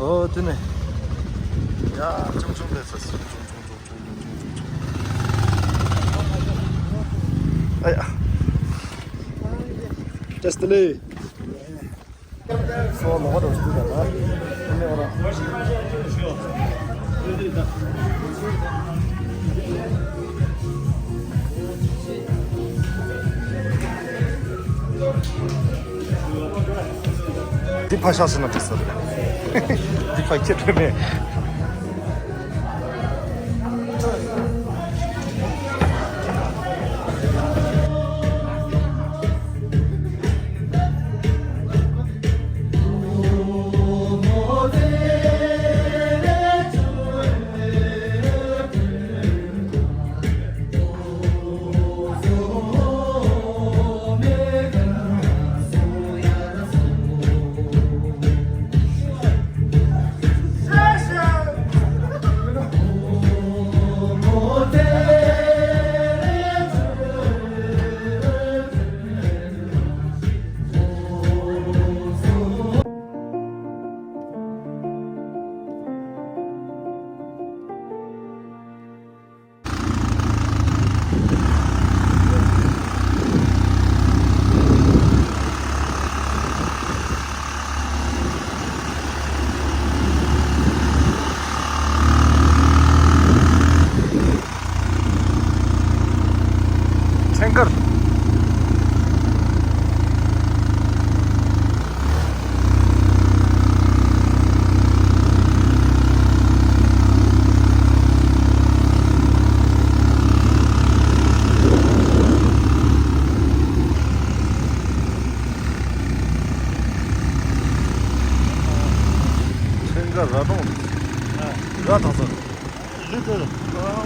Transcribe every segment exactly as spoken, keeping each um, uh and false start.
ཨོ་དེ་ནས་ཡ་ཆུང་ཆུང་ལས་ས་ཆུང་ཆུང་ཆུང་ཆུང་ཆུང་ཆུང་ཆུང་ཆུང་ཆུང་། ཨ་ཡ། ཏེས་ཏི་ལེ། སོ་ལོག་པ་དང་སྟུག་དང་ན། འདི་ཕ་ཤག་ཟེར་ན་འགྲིག་ས་རེད། འདི་ཕ་ཁྱེད་རེད་མེད། ཆེན་ཀར། ཆེན་ཀར་ར་གྲོང་། ར་དང་ས། ལུད་དེ། བཀྲ་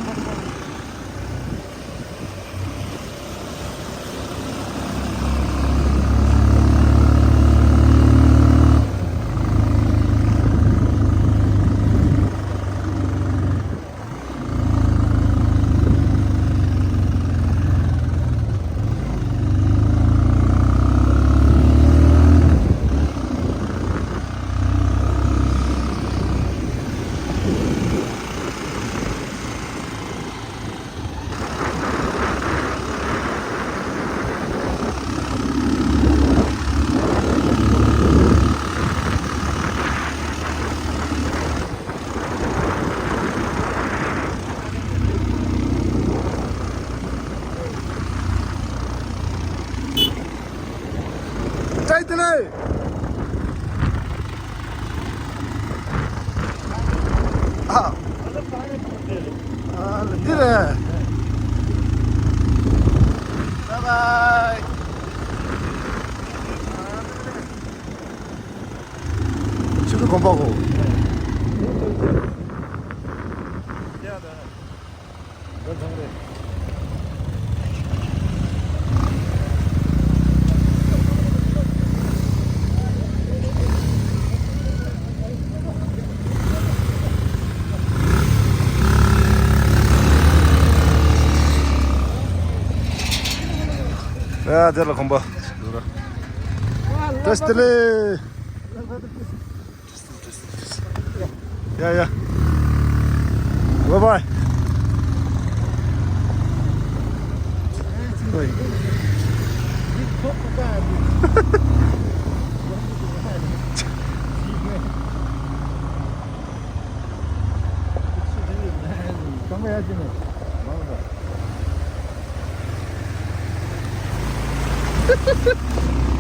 ཤིས་བདེ་ལེགས། ཨ། ཨ་འདི་རེད། བཱའི་བཱའི། ཆུ་ཚོད་དགོན་པ་གོ། ཡ་དེ་ལ་གོམ་པ། བཀྲ་ཤིས་བདེ་ལེགས། ཡ་ཡ། བཱའི་བཱའི།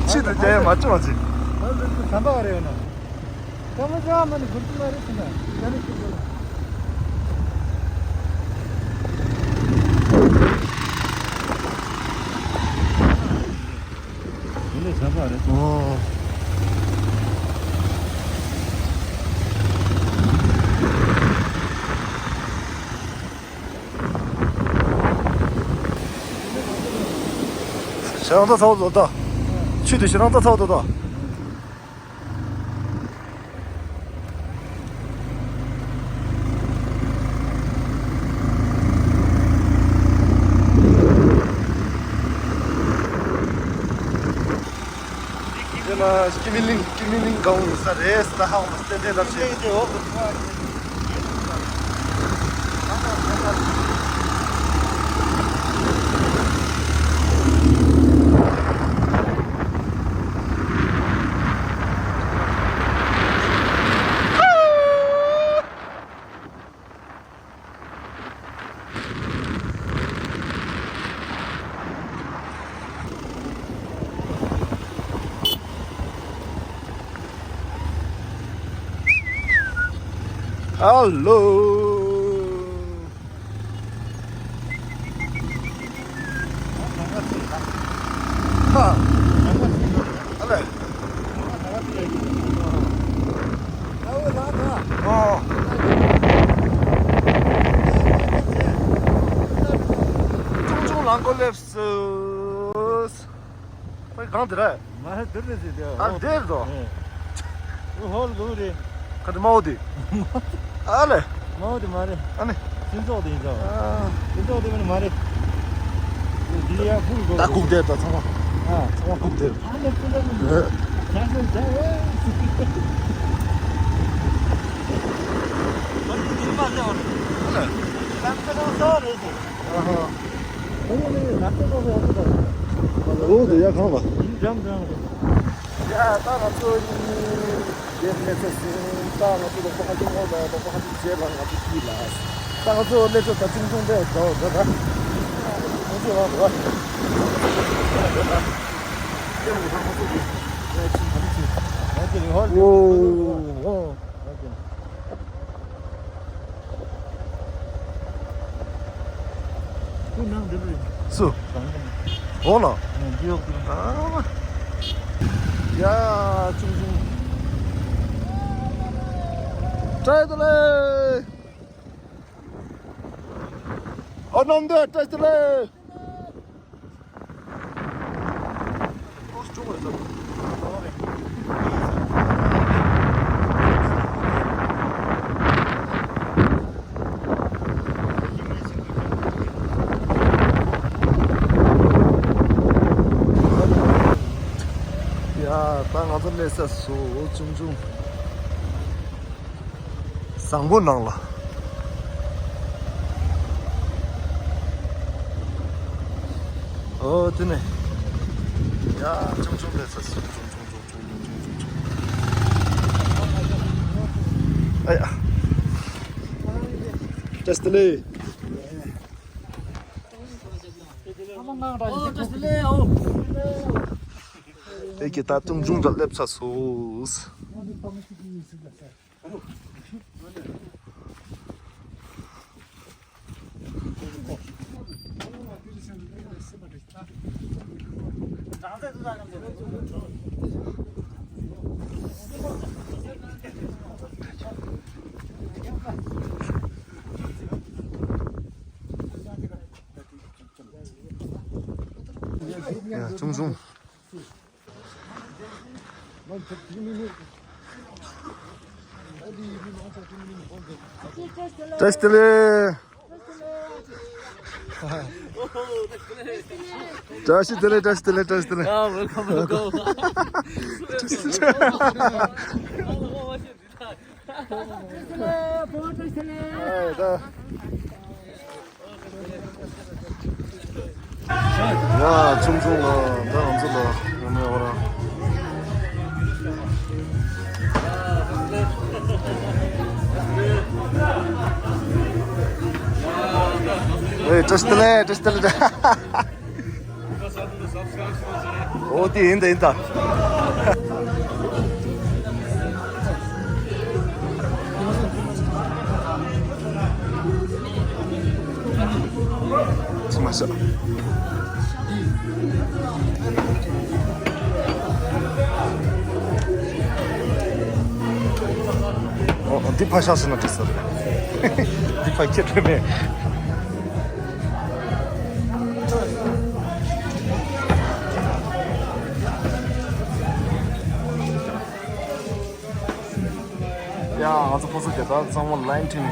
ཆེད་དུ་རྒྱ་ཡན་མ་བྱུང་བ་ཅིག་ང་ཚོ་ཚོ་ཟམ་པ་བ་རེད་ཡོད་ན། ཚང་མ་ཚང་མ་ནི་གུར་ཚུགས་མ་རེད་ཟེར་ན། ཡ་ནི་ཤི་དགོས་ལ། འདི་ནི་ཟམ་པ་རེད། ཨོ། ཞེ་རང་ད་ཚ་བོ་ལོ་ད། ཆུ་དེ་ཞེ་རང་ད་ཚ་བོ་ད་ད། ཀི་མི་ལིང་ཀི་མི་ལིང་གང་ཡིན་ས་རེད། ད་ཧ་གོ་མ་སྟེ་དེ་ལབ་བྱས། ཧ་ལོ། ཨ་ལེ། ཨོ། ཆུང་ཆུང་ལང་གོ་ལེབ་སུ། ཨེ་གང་དེ་རེད། མ་རེད་དེ་རེད་ཟེར་དེ། ཨ་དེ་རེད་དོ། ཨོ་ཧོལ་གོ་རེད། ག་དེ་མའོ་དེ། ཨ་ལེ། མའོ་དེ་མ་རེད། ཨ་ནི། སྤྱི་ཚོགས་དེ་ཡིན་ཙང་། ཨ། སྤྱི་ཚོགས་དེ་མ་རེད། དེ་ཡ་ཕུལ་གོ། ད་གུག་དེ་ད་ཚང་མ། ཨ། ཚང་མ་གུག་དེ། ཨ་ནི་ཕུལ་ལ་ཕུལ། ཨ། ཆ་ཚང་ཆ་ཨེ། ཨ་ལེ། ད་ཁ་ཚང་ས་རེད་ཟེར། ཨ་ཧ། ཨོ་དེ་ཡ་གང་ལ། འགྲམ་འགྲམ་རེད། ཡ་ད་ང་ཚོ་གཉིས་དེ་སླེབས་ཚར་ཟིན། ད་ང་ཚོ་ལོག་པ་ཧ་ཅང་ངོ་ལ་ལོག་པ་ཧ་ཅང་བྱེད་ལ་ང་ཚོ་སྐྱིད་ལ། ད་ང་ཚོ་སླེབས་ཚར་ད་ཆུང་ཆུང་དེ་འདྲ་བོ་འདྲ་ད། ང་ཚོ་ང་ཚོ་ཨོ། ཁོ་ནང་འདི་རེད། སུ། གང་གང་། འོ་ལ། ཨ། འདི་ཡོག་འདི། ཨ། ཡ་ཆུང་ཆུང་། བཀྲ་ཤིས་བདེ་ལེགས། ཨ་ནམ་དེ་བཀྲ་ཤིས་བདེ་ལེགས། ཡ། ད་ང་ཚོ་སླེབས་ས་སུ་ཆུང་ཆུང་། བཟང་པོ་ནང་ལ། ཨོ་དེ་ནས། ཡ་ཆུང་ཆུང་སླེབས་ས་སུ་ཆུང་ཆུང་། ཨ་ཡ། བཀྲ་ཤིས་བདེ་ལེགས། ཨེ་ཀྱེ་ད་དུང་ཆུང་འདྲ་སླེབས་ཚར་སོང་། ཡ་ཆུང་ཆུང་། བཀྲ་ཤིས་བདེ་ལེགས། བཀྲ་ཤིས་བདེ་ལེགས། བཀྲ་ཤིས་བདེ་ལེགས། བཀྲ་ཤིས་བདེ་ལེགས། བཀྲ་ཤིས་བདེ་ལེགས། བཀྲ་ཤིས་བདེ་ལེགས། ཡ་ཆུང་ཆུང་ལ་ད་ང་ཚོ་ལ་ཡོང་ནས་འོ་ར། ཨེ་བཀྲ་ཤིས་བདེ་ལེགས། བཀྲ་ཤིས་བདེ་ལེགས། ཨོ་དེ་ཡིན་ད་ཡིན་ད། ཚང་མ་ཤ། ཨོ་འདི་ཕ་ཤ་ཟེར་ན་འགྲིག་ས་རེད། འདི་ཕ་ཁྱེད་རེད་མེད། ཡ་ང་ཚོ་ཕོ་སོ་རྒྱ་དར་གཙང་མོ་ལན་ཐིན།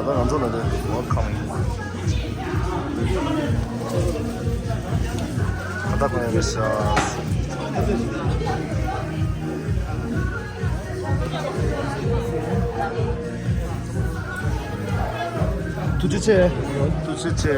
ང་ཚོ་ལ་དེ་welcome། ད་ལྟ་གོ་ཡ་རེད་ཤག་ཐུགས་རྗེ་ཆེ། ཐུགས་རྗེ་ཆེ།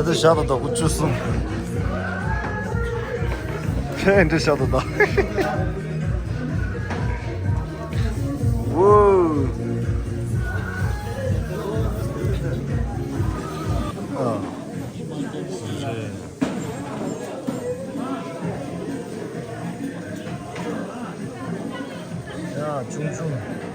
ད་ལྟ་བཞག་ད་ད་དགུ་བཅུ་གསུམ། ཕན་འདྲ་བཞག་ད་ད། ཝོ། ཨ། ཡ་ཆུང་ཆུང་།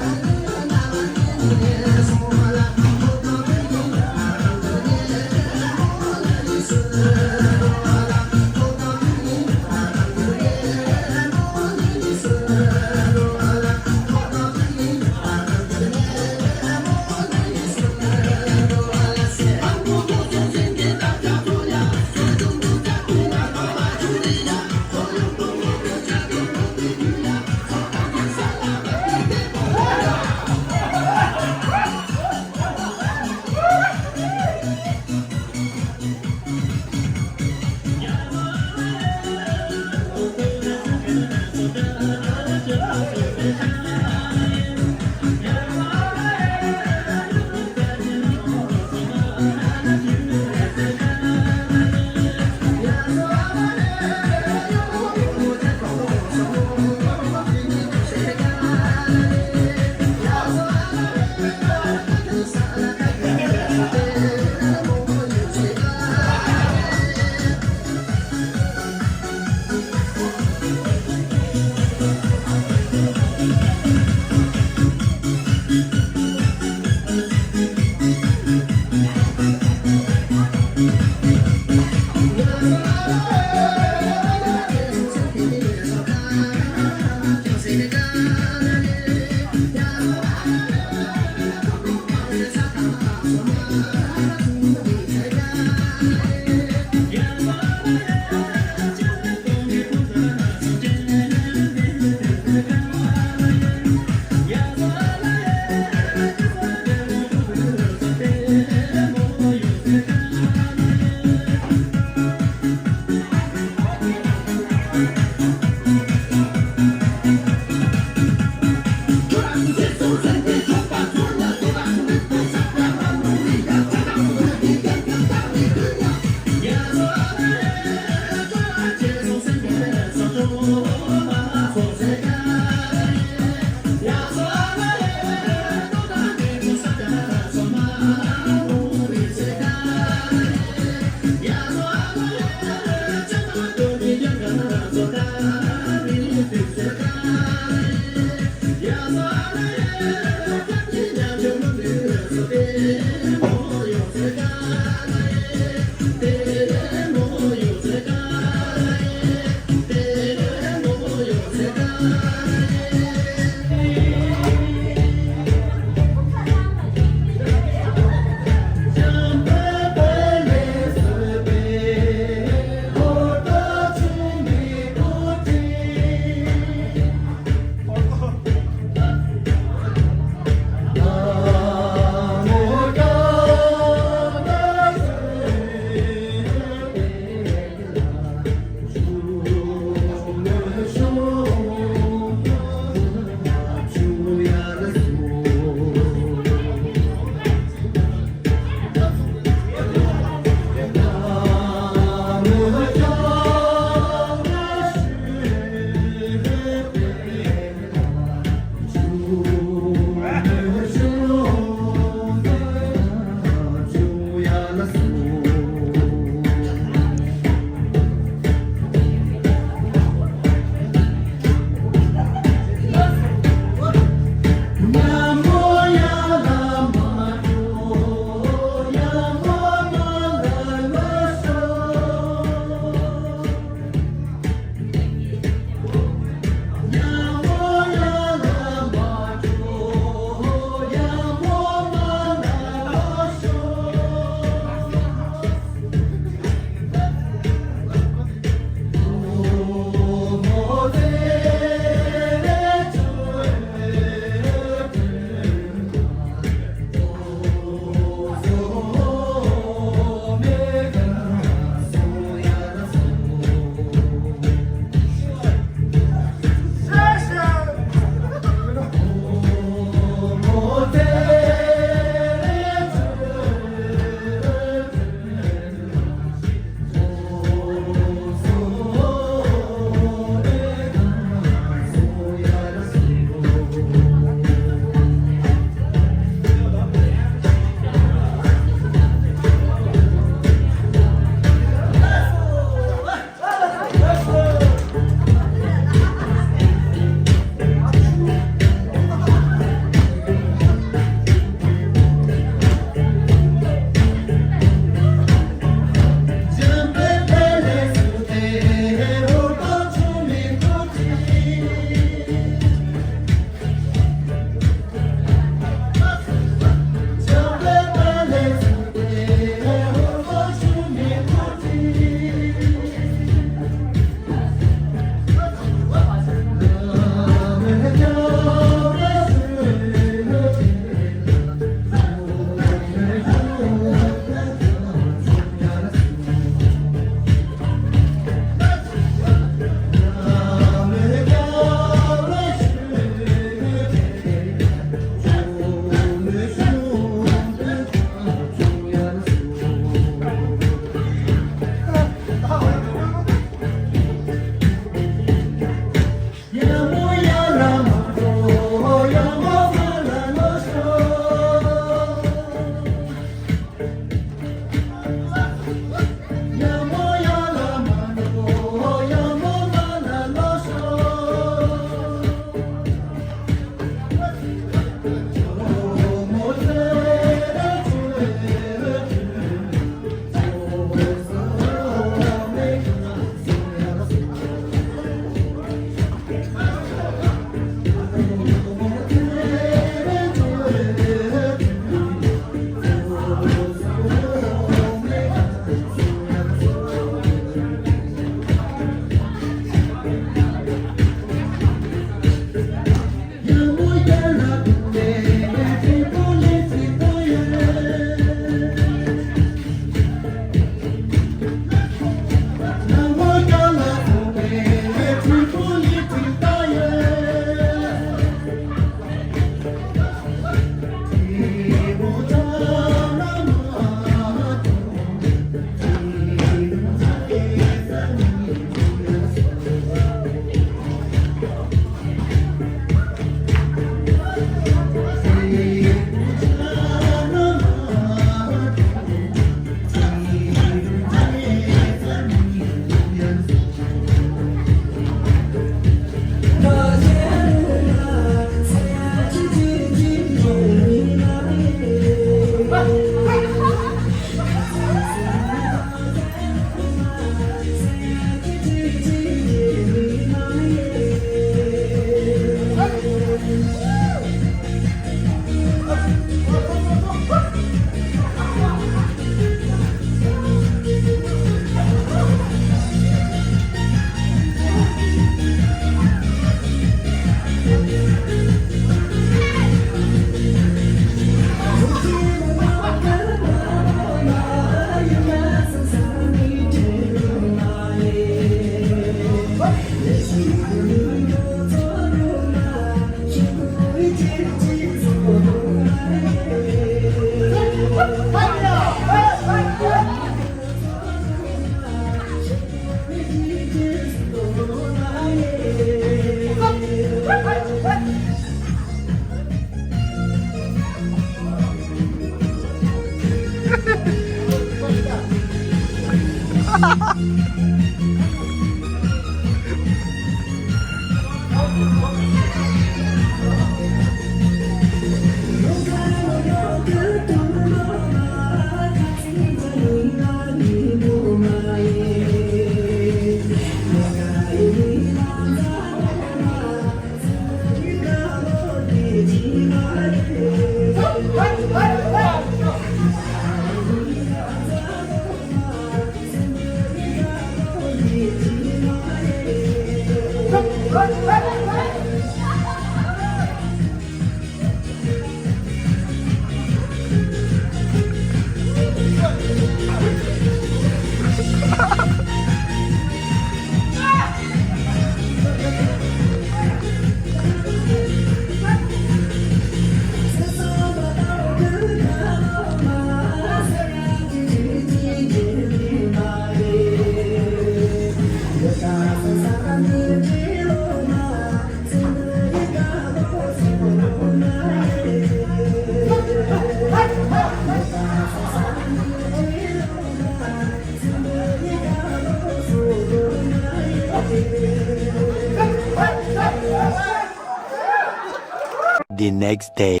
The next day.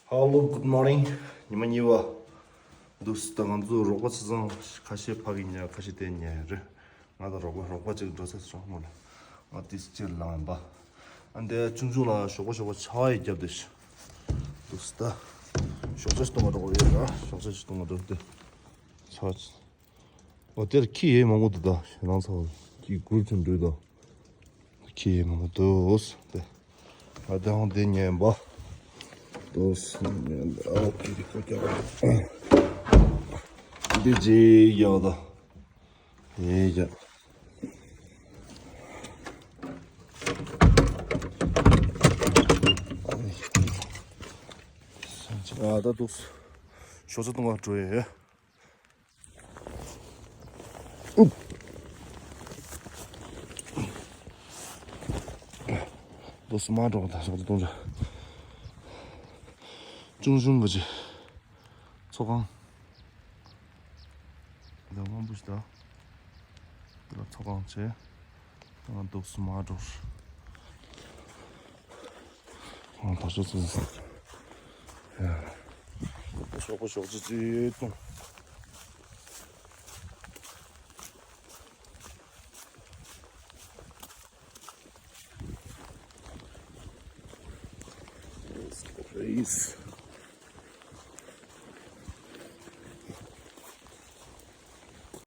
Hello, good morning. ཉི་མ་གཉིས་པ། འདུག་སེ་ད་ང་ཚོ་རོགས་པ་ཆ་ཚང་ཁ་ཤས་ཕ་གི་ཉལ་ཁ་ཤས་དེ་ཉལ་རེད། ང་དང་རོགས་པ་རོགས་པ་གཅིག་འགྲོ་ཚར་སོང་མོ་ལ། ང་ཏིས་ཅེར་ལངས་པ། ཨ་འདི་ཆུང་ཆུང་ལ་ཞོགས་པ་ཞོགས་པ་ཆ་ཡི་རྒྱབ་དེ་ཤི། འདུག་སེ་ད། ཞོགས་ཇ་ཞིག་བཏུང་བ་འགྲོ་གི་ཡོད་ར། ཞོགས་ཇ་ཞིག་བཏུང་བ་འགྲོ་དེ། ཆ། འོ་དེར་ཁྱི་ཡེ་མང་པོ་འདུག་ད་ཞེ་ནང་ཚ་བ་ཁྱི་གུར་ཚུན་འགྲོས་ད། ཁྱི་ཡེ་མང་པོ་འདུག་སྟེ། ང་དེ་ཧོང་དེ་ཉན་པ། འདུག་སེ་ཉན་པ་ཨོ་ཁྱི་རི་ཁོ་ཀྱ་བ། འདི་རྗེས་ཡག་ད། ཡེ་ཡག་ཨ་ད་འདུག་སེ་ཞོགས་ཇ་བཏུང་བ་འགྲོ་ཡེ། འདུག་སེ་མ་འགྲོ་བ་དང་ཞོགས་ཇ་བཏུང་ཇ། ཅུང་ཅུང་གི་ཅི། ཚོགས་ཁང་། འདི་དབང་པོ་ཞིག་དང་། འདི་ལ་ཚོགས་ཁང་བྱས། ང་འདུག་སེ་མ་འགྲོ། ཨང་ད་ཤོག་ཚོ། ཞོགས་པ་ཞོགས་ཇ་ཅི་བཏུང་། Let's go, please.